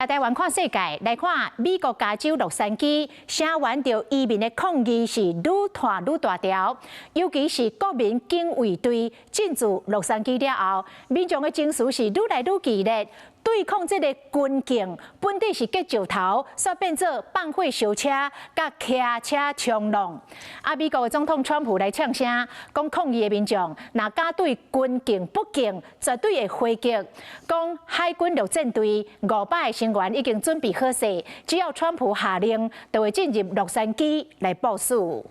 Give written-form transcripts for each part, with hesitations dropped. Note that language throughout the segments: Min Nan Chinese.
台灣看世界，來看美國加州洛杉磯，聲援著移民的抗議是愈湠愈大條，尤其是國民警衛隊進駐洛杉磯了後，民眾的情緒是愈來愈激烈，對抗這個軍警，本底是結石頭，煞變做放火燒車、佮騎車衝浪。啊，美國的總統川普來嗆聲，講抗議的民眾若敢對軍警不敬，絕對會回擊。講海軍陸戰隊500個成員已經準備好勢，只要川普下令，就會進入洛杉磯來部署。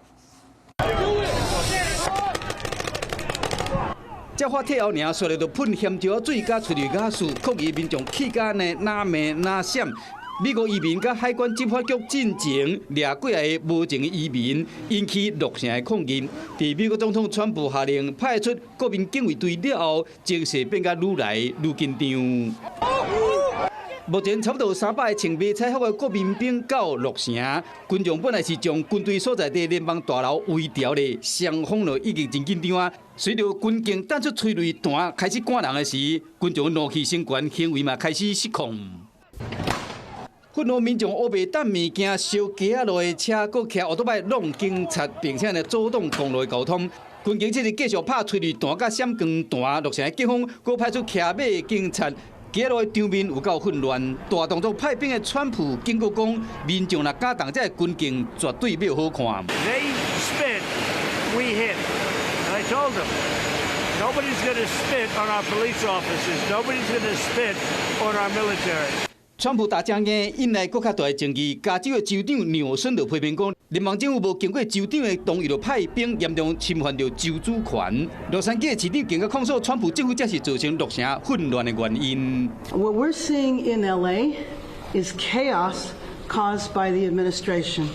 這發帖後，爾紲就噴鹹椒水佮催淚瓦斯，抗議民眾氣甲按呢，若罵若閃。美國移民佮海關執法局進前掠過來的無證移民，引起洛城的抗議。佇美國總統川普下令派出國民警衛隊了後，情勢變甲愈來愈緊張。目前差不多300個穿迷彩服的國民兵到洛城，群眾本來是將軍隊所在地聯邦大樓圍牢咧，雙方就已經真緊張啊。隨著軍警彈出催淚彈開始趕人的時，群眾怒氣升懸，行為嘛開始失控。憤怒民眾烏白擲物件、燒街仔路的車，閣騎烏托邦挵警察，並且呢阻擋公路的交通。軍警這日繼續拍催淚彈佮閃光彈，洛城的警方閣派出騎馬警察。街路的場面有夠混亂，大動作派兵的川普警告講，民眾若敢動這个軍警，絕對袂好看。 They spit, we hit. And I told them, nobody's gonna spit on our police officers. Nobody's gonna spit on our military. 川普打正硬，引來閣較大的爭議。加州的州長紐森就批評講，聯邦政府無經過州長的同意就派兵，嚴重侵犯著州主權。洛杉磯的市長更加控訴，川普政府才是造成洛城混亂的原因。 What we're seeing in LA is chaos caused by the administration.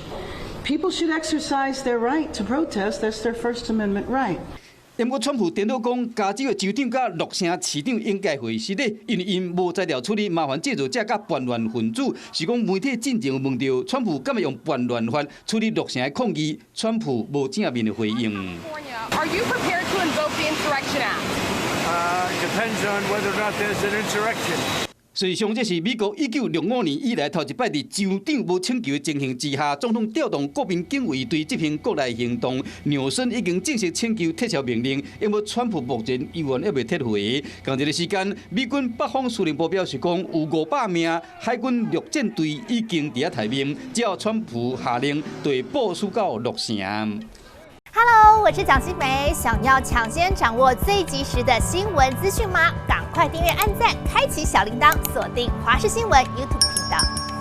People should exercise their right to protest. That's their First Amendment right. 不過，川普顛倒講，加州的州長佮洛城市長應該會失禮，因為𪜶無才調處理麻煩製造者佮叛亂分子。是講媒體進前有問著，川普敢會用叛亂法處理洛城的抗議？川普無正面的回應。 Are you prepared to invoke the Insurrection Act? Depends on whether or not there's an insurrection. 事實上，這是美國1965年以來頭一擺佇州長無請求的情形之下，總統調動國民警衛隊執行國內行動。紐森已經正式請求撤銷命令，因為川普目前猶原猶未撤回。仝一个時間，美軍北方司令部表示講，有500名海軍陸戰隊已經佇遐待命，只要川普下令，就會部署到洛城。 Hello，我是蔣新梅，想要搶先掌握最及時的新聞資訊嗎？趕快訂閱、按讚、開啟小鈴鐺，鎖定華視新聞 YouTube 頻道。